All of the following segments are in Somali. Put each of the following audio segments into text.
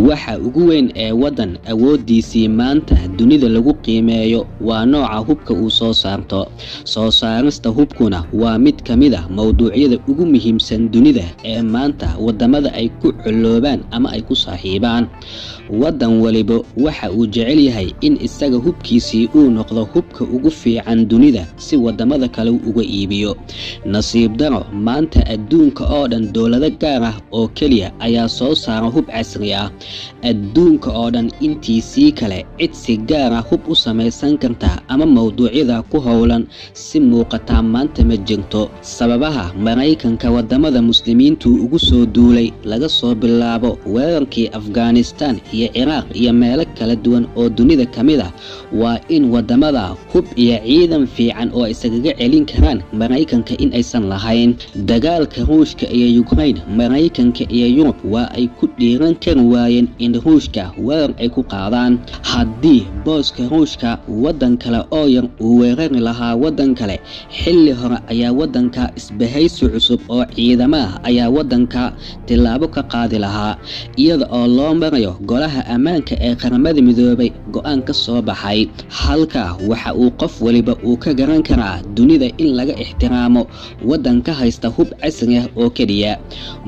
Waxa ugu weyn ee waddan awooddiisii maanta dunida lagu qiimeeyo waa nooca hubka uu soo saarto. Soo saarista hubkuna waa mid ka mid ah mowduucyada ugu muhiimsan dunida ee maanta waddamada ay ku coloobaan ama ay ku saaxiibaan. Waddan waliba waxa uu jecel yahay in isaga hubkiisii uu noqdo hubka ugu fiican dunida si waddamada kale uga iibiyo. Nasiib daro, maanta adduunka oo dhan dowlado gaar ah oo keliya ayaa soo saara hub casri ah. Adduunka oo dhan intiisii kale cid si gaar ah hub u samaysan karta ama mowduucyada ku howlan si muuqata maanta ma jirto. Sababaha Maraykanka waddamada Muslimiintu ugu soo duulay laga soo bilaabo weerarkii Afghanistan iyo Ciraaq iyo meelo kala duwan oo dunida ka mid ah waa in waddamada hub iyo ciidan fiican oo isagaga celin karaan Maraykanka in aysan lahayn. Dagaalka Ruushka iyo Ukraine, Maraykanka iyo Yurub waa ay ku dhiiran kari waayeen in Ruushka weerar ay ku qaadaan. Haddii booska Ruushka waddan kale oo yar uu weerari lahaa waddan kale, xilli hore ayaa waddanka isbahaysi cusub oo ciidamo ah ayaa waddanka tillaabo ka qaadi lahaa, iyada oo loo marayo Golaha Ammaanka ee Qaramada Midoobay go'aan ka soo baxay. Halka waxa uu qof waliba uu ka garan karaa dunida in laga ixtiraamo waddan ka haysta hub casri ah oo keliya.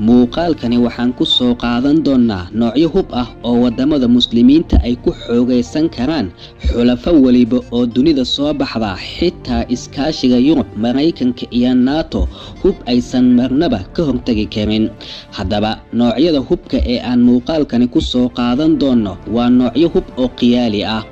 Muuqaalkani waxaan ku soo qaadan doonaa noocyo hub ah oo waddamada Muslimiinta ay ku xoogaysan karaan xulafo waliba oo dunida soo baxda, xitaa iskaashiga Yurub, Maraykanka iyo NATO hub aysan marnaba ka hortagi karin. Haddaba, noocyada hubka ee aan muuqaalkani ku soo qaadan doono waa noocyo hub oo khiyaali ah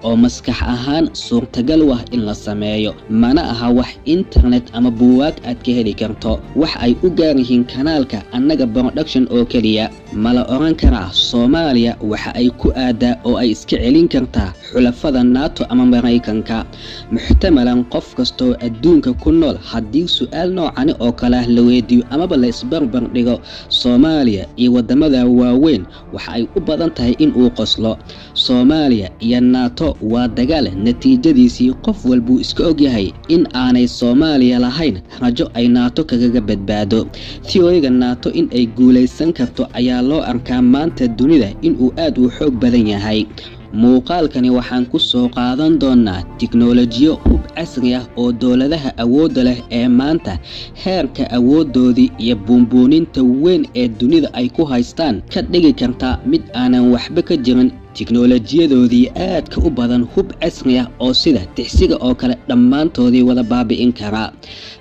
oo maskax ahaan suurtagal u ah in la sameeyo, mana aha wax internet ama buugaag aad ka heli karto. Wax ay u gaar yihiin kanaalka Annaga Production oo keliya. Ma la oran karaa Soomaaliya waxa ay ku aadaa oo ay iska celin kartaa xulafada NATO ama Maraykanka? Muxtamalan qof kastoo adduunka ku nool haddii su'aal noocani oo kale ah la weydiiyo amaba la isbarbar dhigo Soomaaliya iyo waddamada waaweyn, waxa ay u badan tahay in uu qoslo. Soomaaliya iyo NATO waa dagaal natiijadiisii qof walbuu iska ogyahay in aanay Soomaaliya lahayn rajo ay NATO kagaga badbaado. Theory-ga NATO in ay guulaysan karto ayaa loo arkaa maanta dunida in uu aad u xoog badan yahay. Muuqaalkani waxaan ku soo qaadan doonaa tiknoolajiyo hub casri ah oo dowladaha awoodda leh ee maanta heerka awooddoodii iyo buunbuuninta weyn ee dunida ay ku haystaan ka dhigi karta mid aanan waxba ka jirin tiknoolajiyadoodii aadka u badan, hub casri ah oo sida tixsiga oo kale dhammaantoodii wada baabi'in kara.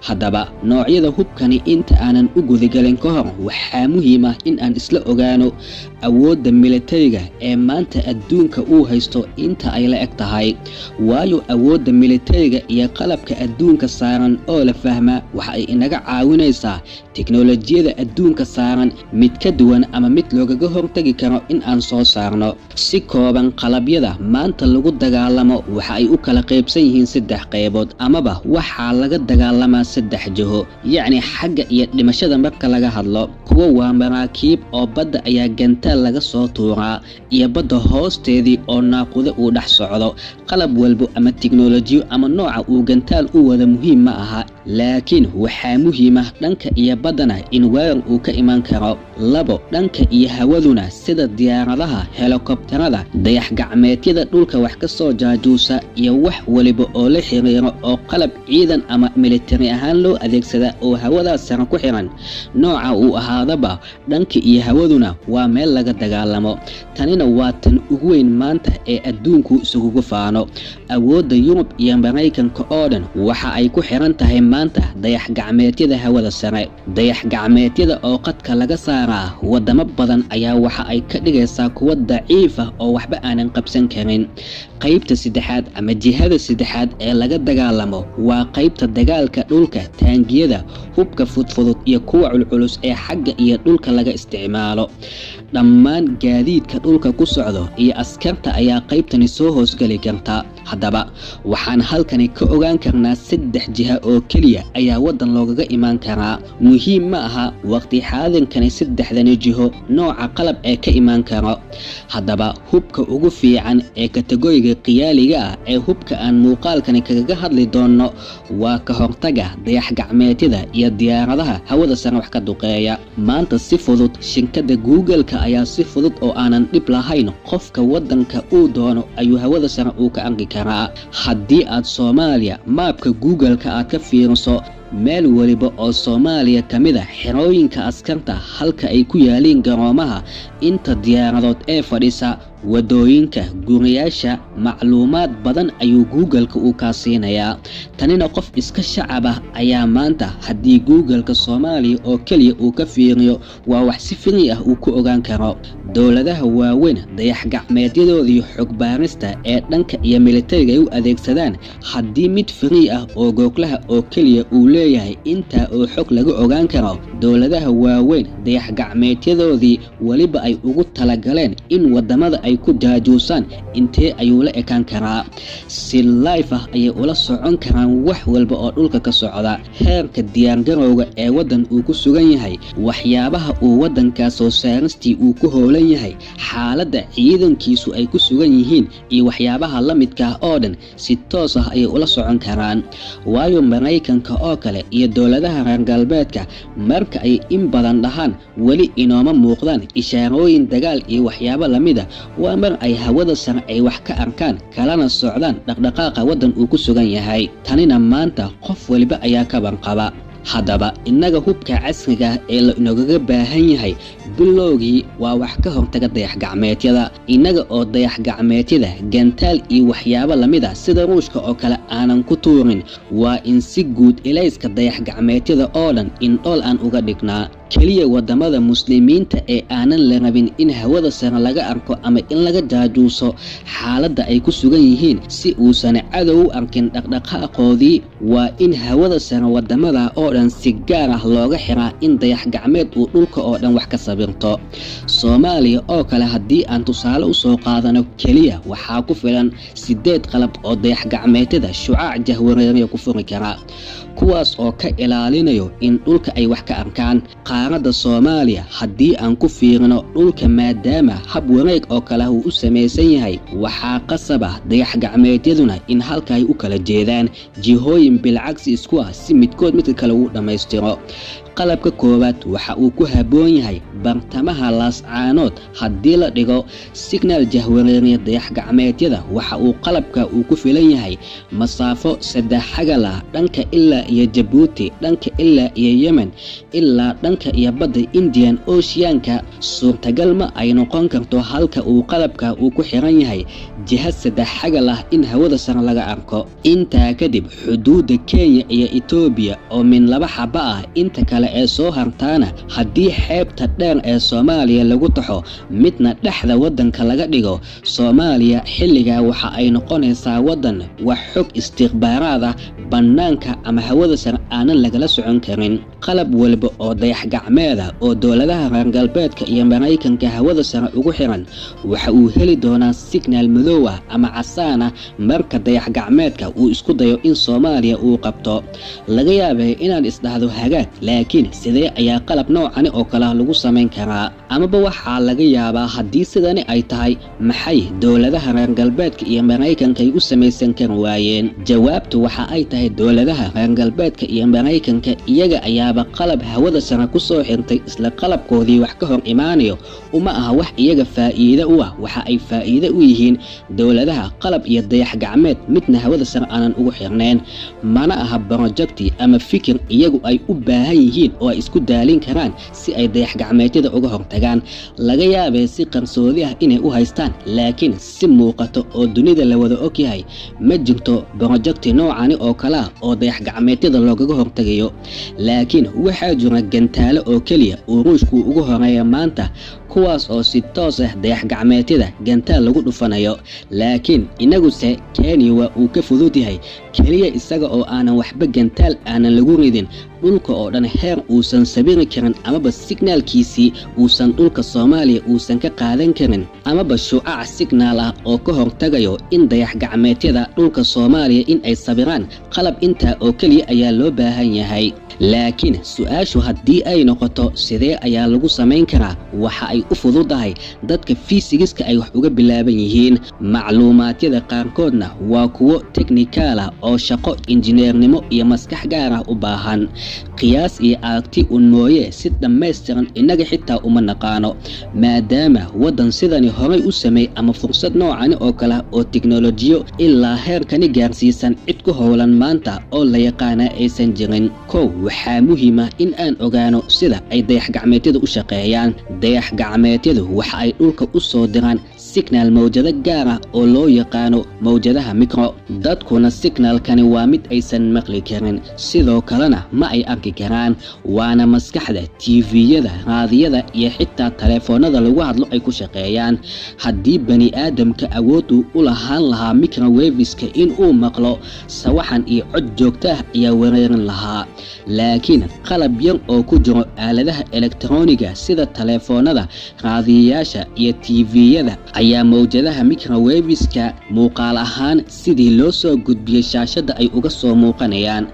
Haddaba, noocyada hubkani inta aanan u gudagelin ka hor, waxaa muhiim ah in aan isla ogaano awoodda militariga ee maanta adduunka uu haysto inta ay la eg tahay. Waayo, awoodda militariga iyo qalabka adduunka saaran oo la fahmaa waxa ay inaga caawinaysaa tiknoolajiyada adduunka saaran mid ka duwan ama mid loogaga hortagi karo in aan soo saarno. Si kooban, qalabyada maanta lagu dagaalamo waxa ay u kala qaybsan yihiin saddex qaybood, amaba waxaa laga dagaalamaa saddex jiho, yacni xagga iyo dhimashada marka laga hadlo. Kuwa waa maraakiib oo badda ayaa gantaal laga soo tuuraa iyo badda hoosteedii oo naaqude uu dhex socdo. Qalab walbo ama tiknoolajiyo ama nooca uu gantaal u wada muhiim ma aha, laakiin waxaa muhiim ah dhanka iyo baddana in weerar uu ka iman karo. Labo, dhanka iyo hawaduna sida diyaaradaha, helikobtarada, dayax gacmeedyada dhulka wax ka soo jaajuusa iyo wax waliba oo la xiriiro oo qalab ciidan ama militari ahaan loo adeegsada oo hawadaas sare ku xiran, nooca uu ahaadaba, dhanka iyo hawaduna waa meel laga dagaalamo. Tanina waa tan ugu weyn maanta ee adduunku isugu faano. Awoodda Yurub iyo Maraykanka oo dhan waxa ay ku xiran tahay maanta dayax gacmeedyada hawada sare. Dayax gacmeedyada oo qadka laga saaraa waddamo badan ayaa waxa ay ka dhigaysaa kuwo daciif ah oo waxba aanan qabsan karin. Qaybta saddexaad ama jihada saddexaad ee laga dagaalamo waa qaybta dagaalka dhulka, taangiyada, hubka fudfudud iyo kuwa culculus ee xagga iyo dhulka laga isticmaalo. Dhammaan gaadiidka dhulka ku socdo iyo askarta ayaa qaybtani soo hoosgeli karta. Haddaba waxaan halkani ka ogaan karnaa 3 jiha oo keliya ayaa waddan loogaga imaan karaa. Muhiim ma aha waqti xaadinkani 3dani jiho nooca qalab ee ka imaan karo. Haddaba hubka ugu fiican ee kategoriga qiyaaliga ah ee hubka aan muuqaalkani kaga hadli doono waa ka hortaga dayax gacmeedyada iyo diyaaradaha hawada sare wax ka duqeeya. Maanta si fudud shirkadda Google-ka ayaa si fudud oo aanan dhib lahayn qofka waddanka uu doono ayuu hawada sare uu ka arki karaa. Haddii aad Soomaaliya maabka Google-ka aad ka fiiriso, meel waliba oo Soomaaliya ka mid ah xerooyinka askarta halka ay ku yaaliin garoomaha, inta diyaaradood ee fadhisa, wadooyinka, guriyaasha, macluumaad badan ayuu Google-ka uu kaa siinayaa. Tanina qof iska shacab ah ayaa maanta haddii Google-ka Soomaaliya oo keliya uu ka fiiriyo waa wax si free ah uu ku ogaan karo. Dowladaha waaweyn dayax gacmeedyadoodii xog baarista ee dhanka iyo militariga ay u adeegsadaan, haddii mid free ah oo googlaha oo keliya uu leeyahay intaa oo xog laga ogaan karo, dowladaha waaweyn dayax gacmeedyadoodii weliba ay ugu talagaleen in wadamada ay ku jaajuusaan intee ayuu la ekaan karaa. Si live ah ayay ula socon karaan wax walba oo dhulka ka socda, heerka diyaargarowga ee waddan uu ku sugan yahay, waxyaabaha uu waddankaas soo saaristii uu ku howlan yahay, xaaladda ciidankiisu ay ku sugan yihiin iyo waxyaabaha la midka ah oo dhan si toos ah ayay ula socon karaan. Waayo Maraykanka oo kale iyo dowladaha reer galbeedka marka ay in badan dhahaan weli inooma muuqdaan ishaarooyin dagaal iyo waxyaabo la mid ah, waa mar ay hawada sare ay wax ka arkaan kalana socdaan dhaqdhaqaaqa waddan uu ku sugan yahay. Tanina maanta qof waliba ayaa ka banqaba. Haddaba innaga hubka casriga ah ee la inoogaga baahan yahay bilowgii waa wax ka hortaga dayax gacmeedyada. Innaga oo dayax gacmeedyada gantaal iyo waxyaabo la mid ah sida Ruushka oo kale aanan ku tuurin, waa in si guud ilayska dayax gacmeedyada oo dhan indhool aan uga dhignaa. Keliya wadamada muslimiinta ee aanan la rabin in hawada sare laga arko ama in laga jaajuuso xaaladda ay ku sugan yihiin si uusan cadow u arkin dhaqdhaqaaqoodii, waa in hawada sare wadamada oo dhan si gaar ah looga xiraa in dayax gacmeed uu dhulka oo dhan wax ka sawirto. Soomaaliya oo kale haddii aan tusaale u soo qaadano, keliya waxaa ku filan 8 qalab oo dayax gacmeedyada shucaac jahwareerya ku furi kara, kuwaas oo ka ilaalinayo in dhulka ay wax ka arkaan. Qaaradda Soomaaliya haddii aan ku fiirino dhulka, maadaama hab wareeg oo kale uu u samaysan yahay, waxaa qasab ah dayax gacmeedyaduna in halka ay u kala jeedaan jihooyin bilcagsi isku ah si midkood midka kale uu dhammaystiro. Qalabka koowaad waxa uu ku habboon yahay bartamaha Laascaanood haddii la dhigo signal jahwareeriya dayax gacmeedyada. Waxa uu qalabka uu ku filan yahay masaafo 3 xagal ah dhanka ilaa iyo Jabuuti, dhanka ilaa iyo Yemen, ilaa dhanka iyo badda Indian Ocean-ka. Suurtagal ma ay noqon karto halka uu qalabka uu ku xiran yahay jiha 3 xagal ah in hawada sare laga arko. Intaa kadib xuduudda Kenya iyo Itoobiya oo min 2 xaba ah inta kale ee soo hartaana, haddii xeebta dheer ee Soomaaliya lagu taxo midna dhexda waddanka laga dhigo, Soomaaliya xilligaa waxa ay noqonaysaa waddan wax xog istikhbaaraad ah bannaanka ama hawada sare aanan lagala socon karin. Qalab walba oo dayax gacmeed ah oo dowladaha reer galbeedka iyo Maraykanka hawada sare ugu xiran waxa uu heli doonaa signal madow ah ama casaan ah marka dayax gacmeedka uu isku dayo in Soomaaliya uu qabto. Laga yaabay inaan isdhahdo hagaag, laakiin sidee ayaa qalab noocani oo kale lagu samayn karaa? Amaba waxaa laga yaabaa haddii sidani ay tahay, maxay dowladaha reer galbeedka iyo Maraykanka ay u samaysan kari waayeen? Jawaabtu waxa ay tahay dowladaha reer galbeedka iyo Maraykanka iyaga ayaaba qalab hawada sare ku soo xirtay isla qalabkoodii wax ka hor imaanayo uma aha wax iyaga faa'iido u ah. Waxa ay faa'iido u yihiin dowladaha qalab iyo dayax gacmeed midna hawada sare aanan ugu xirnayn. Mana aha projecti ama fikir iyagu ay u baahan yihiin oo ay isku daalin karaan si ay dayax gacmeedyada uga hortagaan. Laga yaabay si qarsoodi ah inay u haystaan, laakiin si muuqato oo dunida la wada og yahay ma jirto projecti noocani oo kale ah oo dayax gacmeedyada loogaga hortagayo. Laakiin waxaa jira gantaalo oo keliya uu Ruushku ugu horeeya maanta, Kuwaas oo si toos ah dayax gacmeedyada gantaal lagu dhufanayo. Laakiin inaguse Kenya waa uu ka fudud yahay, keliya isaga oo aanan waxba gantaal aanan lagu ridin dhulka oo dhan heer uusan sabiri karin amaba signaalkiisii uusan dhulka Soomaaliya uusan ka qaadan karin, amaba shucaac signaal ah oo ka hortagayo in dayax gacmeedyada dhulka Soomaaliya in ay sabiraan. Qalab intaa oo keliya ayaa loo baahan yahay. Laakiin su-aashu haddii ay noqoto sidee ayaa lagu samayn karaa, waxa ay u fududahay dadka fiisigiska ay wax uga bilaaban yihiin. Macluumaadyada qaarkoodna waa kuwo teknikaal ah oo shaqo injineernimo iyo maskax gaar ah u baahan. Qiyaas iyo aragti un mooye si dhammaystiran innaga xitaa uma naqaano, maadaama waddan sidani horay u sameey ama fursad noocani oo kale oo tiknolojiyo ilaa heerkani gaarsiisan cid ku howlan maanta oo la yaqaana aysan jirin. Kow, waxaa muhiim ah in aan ogaano sida ay dayax gacmeedyadu u shaqeeyaan. Dayax gacmeedyadu waxa ay dhulka u soo diraan signal mawjado gaar ah oo loo yaqaano mawjadaha micro. Dadkuna signalkani waa mid aysan maqli karin, sidoo kalena ma ay arki karaan, waana maskaxda TV-yada, raadiyada iyo xitaa taleefoonada lagu hadlo ay ku shaqeeyaan. Haddii bani aadamka awood uu u lahaan lahaa microwaveska in uu maqlo, sawaxan iyo cod joogto ah ayaa wareerin lahaa. Laakiin qalab yar oo ku jiro aaladaha elektarooniga sida taleefoonada, raadiyayaasha iyo TV-yada ayaa mawjadaha microwaveska muuqaal ahaan sidii loo soo gudbiyey shaashadda ay uga soo muuqanayaan.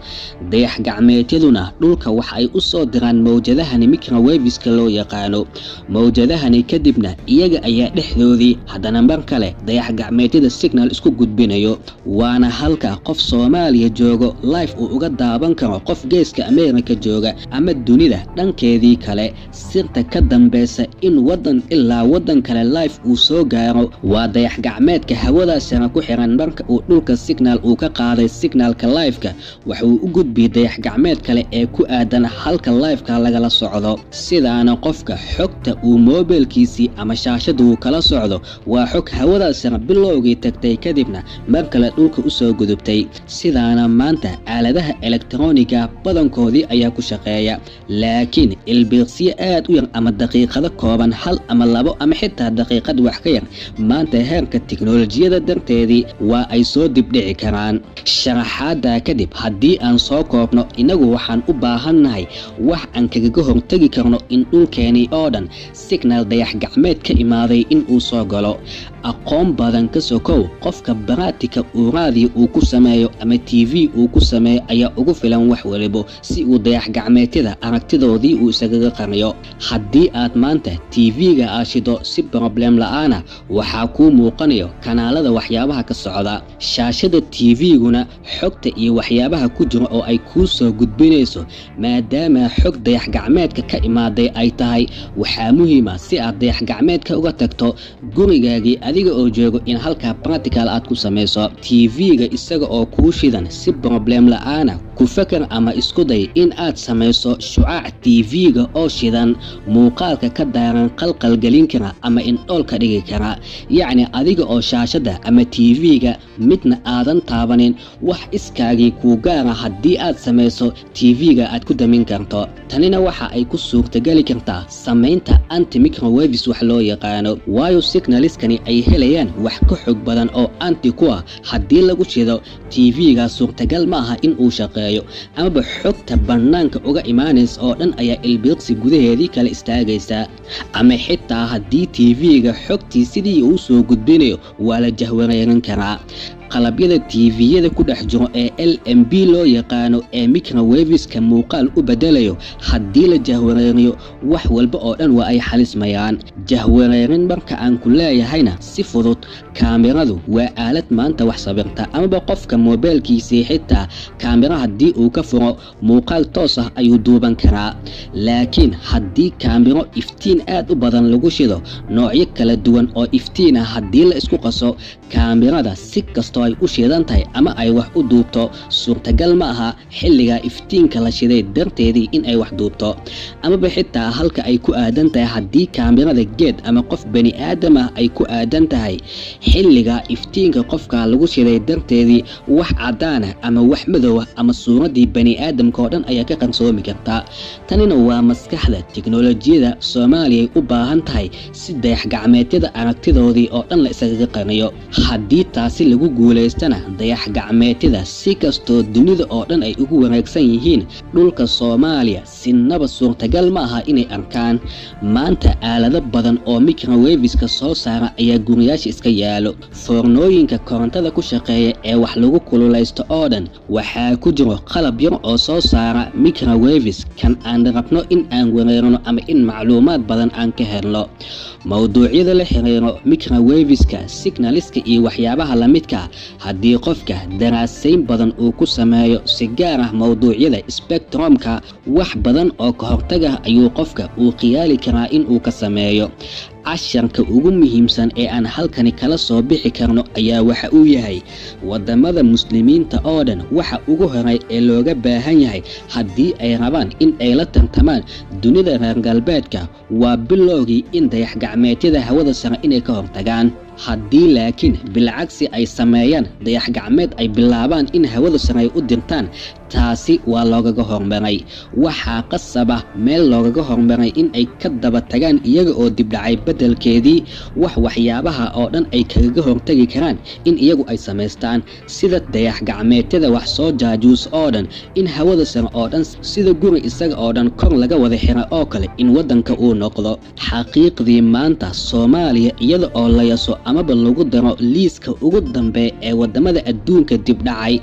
Dayax gacmeedyaduna dhulka waxa ay u soo diraan mawjadahani microwaveska loo yaqaano. Mawjadahani kadibna iyaga ayaa dhexdoodii haddana mar kale dayax gacmeedyada signal isku gudbinayo, waana halka qof Soomaaliya joogo live uu uga daawan karo qof geeska Ameerika jooga ama dunida dhankeedii kale. Sirta ka dambeysa in waddan ilaa waddan kale live uu soo gaaro waa dayax gacmeedka hawadaasina ku xiran. Marka uu dhulka signal uu ka qaaday signalka live-ka, waxa uu u gudbiyey dayax gacmeed kale ee ku aadan halka live-ka lagala socdo. Sidaana qofka xogta uu moobilkiisii ama shaashada uu kala socdo waa xog hawadaasina bilowgii tagtay, kadibna mar kale dhulka usoo gudubtay. Sidaana maanta aaladaha elektarooniga badankoodii ayaa ku shaqeeya, laakiin ilbiiqsiyo aad u yar ama daqiiqado kooban, 1 ama 2 ama xitaa daqiiqad wax ka yar, maanta heerka tiknolojiyada darteedii waa ay soo dibdhici karaan. Sharaxaada kadib haddii aan soo koobno, inagu waxaan u baahannahay wax aan kagaga hortegi karno in dhulkeenii oo dhan signal dayax gacmeed ka imaaday in uu soo galo. Aqoon badan ka sokow, qofka baraatika uu raadiyo uu ku sameeyo ama TV uu ku sameeyo ayaa ugu filan wax walibo si uu dayax gacmeedyada aragtidoodii uu isagaga qariyo. Haddii aad maanta TV-ga aad shido si problem la'aana, waxaa kuu muuqanayo kanaalada waxyaabaha ka socda. Shaashada TV-guna xogta iyo waxyaabaha ku jira oo ay kuu soo gudbinayso, maadaama xog dayax gacmeedka ka imaaday ay tahay, waxaa muhiim ah si aad dayax gacmeedka uga tagto gurigaagii adiga oo joogo in halkaa practical aad ku samayso. TV-ga isaga oo kuu shidan si problem la'aana ku fakar ama isku day in aad samayso shucaac TV-ga oo shidan muuqaalka ka daaran qalqalgelin kara ama indhool ka dhigi kara. Yacni adiga oo shaashadda ama TV-ga midna aadan taabanin, wax iskaagii kuu gaara haddii aad samayso TV-ga aad ku damin karto. Tanina waxa ay ku suurtageli kartaa samaynta anti microwaves wax loo yaqaano, waayo signaliskani ay helayaan wax ka xog badan oo anti ku ah. Haddii lagu shido TV-ga suurtagal ma aha in uu shaqeeyo, amaba xogta bannaanka uga imaanaysa oo dhan ayaa ilbiiqsi gudaheedii kala istaagaysa, ama xitaa haddii TV-ga xogtii sidii uu soo gudbinayo waa la jahwareerin karaa. Qalabyada TV-yada ku dhex jiro ee LMB loo yaqaano ee microwaveska muuqaal u bedelayo, haddii la jahwareeriyo wax walba oo dhan waa ay xalismayaan. Jahwareerin marka aan ku leeyahayna si fudud, kaamiradu waa aalad maanta wax sabirta, amaba qofka moobeelkiisii xitaa kaamira haddii uu ka furo muuqaal toos ah ayuu duuban karaa. Laakiin haddii kaamiro iftiin aad u badan lagu shido, noocyo kala duwan oo iftiin ah haddii la isku qaso, kaamirada si kastoo kastoo ay u shidan tahay ama ay wax u duubto, suurtagal ma aha xilliga iftiinka la shiday darteedii in ay wax duubto, amaba xitaa halka ay ku aadan tahay. Haddii kaamirada geed ama qof bani aadam ah ay ku aadan tahay, xilliga iftiinka qofka lagu shiday darteedii wax cadaan ah ama wax madow ah ama suuraddii bani aadamka oo dhan ayaa ka qarsoomi karta. Tanina waa maskaxda tiknolojiyada Soomaaliya ay u baahan tahay si dayax gacmeedyada aragtidoodii oo dhan la isagaga qariyo. Haddii taasi lagu guulaystana, dayax gacmeedyada si kastoo dunida oo dhan ay ugu wareegsan yihiin, dhulka Soomaaliya sinaba suurtagal ma aha inay arkaan. Maanta aalado badan oo microwaveska soo saara ayaa guriyaasha iska yaalo. Foornooyinka korontada ku shaqeeya ee wax lagu kululaysto oo dhan waxaa ku jiro qalab yar oo soo saara microwaves kan aan rabno in aan wareerno ama in macluumaad badan aan ka helno mowduucyada la xiriiro microwaveska, signaliska iyo waxyaabaha lamidka. Haddii qofka daraasayn badan uu ku sameeyo si gaar ah mowduucyada spectrumka, wax badan oo ka hortagah ayuu qofka uu khiyaali karaa in uu ka sameeyo. Casharka ugu muhiimsan ee aan halkani kala soo bixi karno ayaa waxa uu yahay: wadamada Muslimiinta oo dhan waxa ugu horay ee looga baahan yahay haddii ay rabaan in ay la tartamaan dunida reer galbeedka waa bilowgii in dayax gacmeedyada hawada sare inay ka hortagaan. Haddii laakiin bilcagsi ay sameeyaan, dayax gacmeed ay bilaabaan in hawada sare ay u dirtaan, taasi waa loogaga hormaray. Waxaa qasaba meel loogaga hormaray in ay ka daba tagaan iyaga oo dibdhacay beddelkeedii wax waxyaabaha oo dhan ay kaga hortagi karaan in iyagu ay samaystaan, sida dayax gacmeedyada wax soo jaajuus oo dhan in hawada sare oo dhan sida guri isaga oo dhan kor laga wada xira oo kale in waddanka uu noqdo. Xaqiiqdii maanta Soomaaliya iyada oo la yaso amaba lagu daro liiska ugu dambeeya ee wadamada adduunka dibdhacay,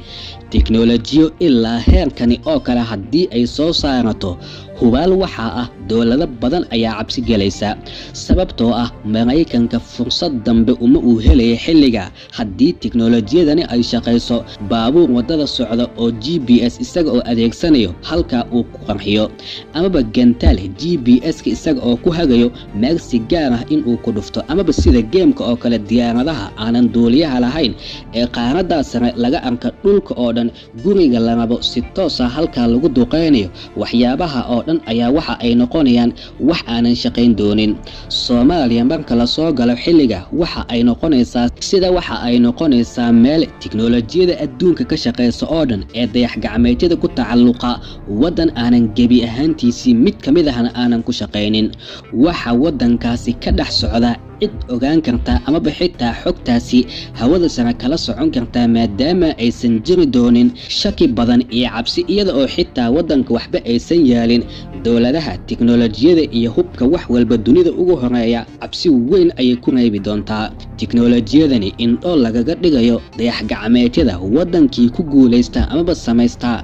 tiknolojiyo ilaa heerkani oo kale haddii ay soo saarato, hubaal waxaa ah dowlado badan ayaa cabsi gelaysa, sababtoo ah Maraykanka fursad dambe uma uu helaya xilliga. Haddii tiknolojiyadani ay shaqayso, baabuur waddada socda oo GPS isaga oo adeegsanayo halkaa uu ku qarxiyo, amaba gantaal GPS-ka isaga oo ku hagayo meegsi gaar ah inuu ku dhufto, amaba sida geemka oo kale diyaaradaha aanan duuliyaha lahayn ee qaaradaa sare laga arka dhulka oo dhan guriga la rabo si toosa halkaa lagu duqeynayo, waxyaabaha oo dhan ayaa waxa ay noqonayaan wax aanan shaqayn doonin. Soomaaliya marka lasoo galo xilliga waxa ay noqonaysaa sida waxa ay noqonaysaa meel tiknolojiyada adduunka ka shaqeysa oo dhan ee dayax gacmeedyada ku tacalluqa waddan aanan gebi ahaantiisii mid ka mid ahna aanan ku shaqaynin. Waxa waddankaasi ka dhex socda cid ogaan kartaa amaba xitaa xogtaasi hawada sare kala socon kartaa maadaama aysan jiri doonin shaki badan iyo cabsi, iyada oo xitaa waddanka waxba aysan yaalin. Dowladaha tiknolojiyada iyo hubka wax walba dunida ugu horeeya cabsi weyn ayay ku reebi doontaa tiknolojiyadani indhoo lagaga dhigayo dayax gacmeedyada. Waddankii ku guulaysta amaba samaystaa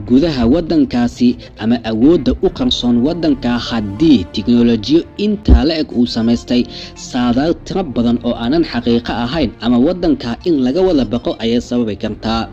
gudaha waddankaasi ama awoodda u qarsoon waddanka, haddii tiknolojiyo intaa la eg uu samaystay, saadaal tiro badan oo aanan xaqiiqo ahayn ama waddanka in laga wada baqo ayay sababi kartaa,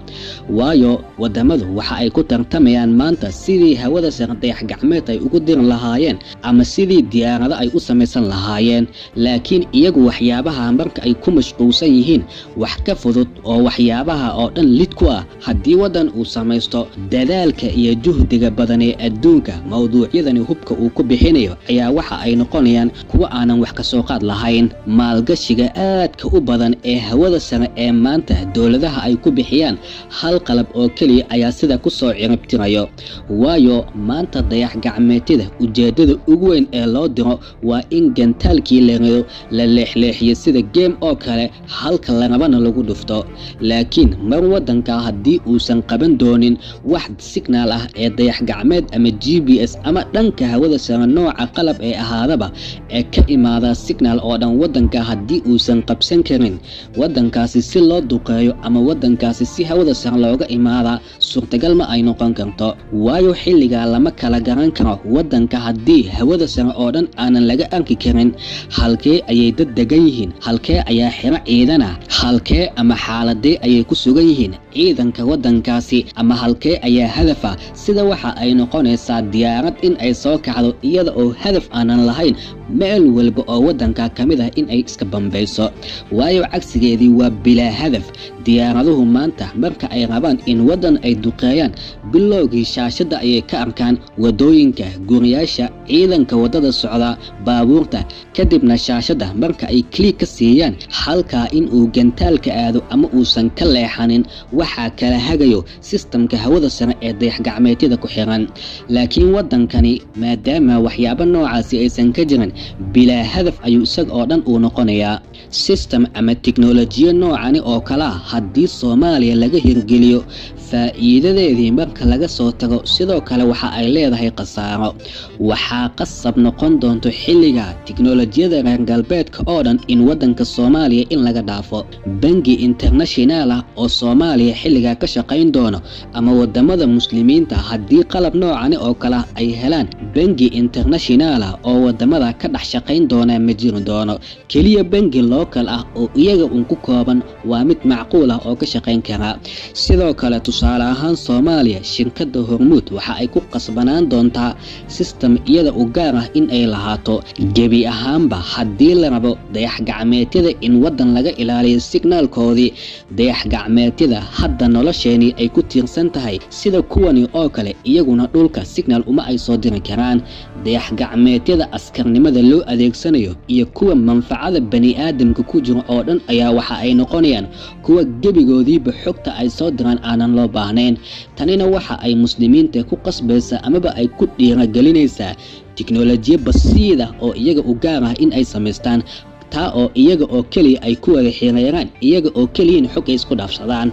waayo wadamadu waxa ay ku tartamayaan maanta sidii hawada sare dayax gacmeed ay ugu diri lahaayeen ama sidii diyaarado ay u samaysan lahaayeen. Laakiin iyagu waxyaabaha marka ay ku mashquulsan yihiin wax ka fudud oo waxyaabaha oo dhan lid ku ah haddii waddan uu samaysto, dadaalka iyo juhdiga badan ee adduunka mowduucyadani hubka uu ku bixinayo ayaa waxa ay noqonayaan kuwo aanan wax kasoo qaad lahayn. Maalgashiga aadka u badan ee hawada sare ee maanta dowladaha ay ku bixiyaan hal qalab oo keliya ayaa sida kusoo ciribtirayo, waayo maanta dayax gacmeedyada ujeedada ugu weyn ee loo diro waa in gantaalkii la rido la leexleexiyo sida geem oo kale, halka la rabana lagu dhufto. Laakiin mar waddanka haddii uusan qaban doonin wax signaal ah ee dayax gacmeed ama GPS ama dhanka hawada sare nooca qalab ee ahaadaba ee ka imaada signaal oo dhan, waddanka haddii uusan qabsan karin, waddankaasi si loo duqeeyo ama waddankaasi si hawada sare looga imaadaa suurtagal ma ay noqon karto, waayo xilligaa lama kala garan karo waddanka haddii hawada sare oo dhan aanan laga arki karin. Halkee ayay dad degan yihiin? Halkee ayaa xiro ciidana? Halkee ama xaaladee ayay ku sugan yihiin ciidanka waddankaasi? Ama halkee ayaa hadafa? Sida waxa ay noqonaysaa diyaarad in ay soo kacdo iyada oo hadaf aanan lahayn Meel walba oo waddanka ka mid ah in ay iska bambayso, waayo cagsigeedii waa bilaa hadaf. Diyaaraduhu maanta marka ay rabaan in waddan ay duqeeyaan, bilowgii shaashadda ayay ka arkaan waddooyinka, guriyaasha, ciidanka waddada socda, baabuurta. Kadibna shaashadda marka ay kliig ka siiyaan halkaa in uu gantaalka aado ama uusan ka leexanin, waxaa kala hagayo sistamka hawada sare ee dayax-gacmeedyada ku xiran. Laakiin waddankani maadaama waxyaabo noocaasi aysan ka jirin, bilaa hadaf ayuu isaga oo dhan uu noqonayaa. System ama tiknolojiya noocani oo kale ah haddii Soomaaliya laga hirgeliyo, faa'iidadeedii marka laga soo tago, sidoo kale waxa ay leedahay khasaaro. Waxaa qasab noqon doonto xilliga tiknolojiyada reer galbeedka oo dhan in waddanka Soomaaliya in laga dhaafo. Bangi international ah oo Soomaaliya xilligaa ka shaqayn doono, ama wadamada muslimiinta haddii qalab noocani oo kale ah ay helaan, bangi international ah oo wadamada ka dhex shaqayn doona ma jiri doono. Keliya bangi local ah oo iyaga un ku kooban waa mid macquul ah oo ka shaqayn kara. Sidoo kale, tusaale ahaan, Soomaaliya shirkadda Hormuud waxa ay ku qasbanaan doontaa system iyada u gaar ah in ay lahaato. Gebi ahaanba haddii la rabo dayax-gacmeedyada in waddan laga ilaaliyo signaalkoodii, dayax-gacmeedyada hadda nolosheenii ay ku tiirsan tahay sida kuwani oo kale, iyaguna dhulka signal uma ay soo diri karaan. Dayax-gacmeedyada askarnimada loo adeegsanayo iyo kuwa manfacada bani-aadamka ku jiro oo dhan ayaa waxa ay noqonayaan kuwa gebigoodiiba xogta ay soo diraan aanan loo baahnayn. Tanina waxa ay muslimiinta ku qasbaysaa amaba ay ku dhiiragelinaysaa tiknolojiya basiid ah oo iyaga u gaar ah in ay samaystaan, taa oo iyaga oo keliya ay ku wada xiriiraan, iyaga oo keliyiin xog ay isku dhaafsadaan.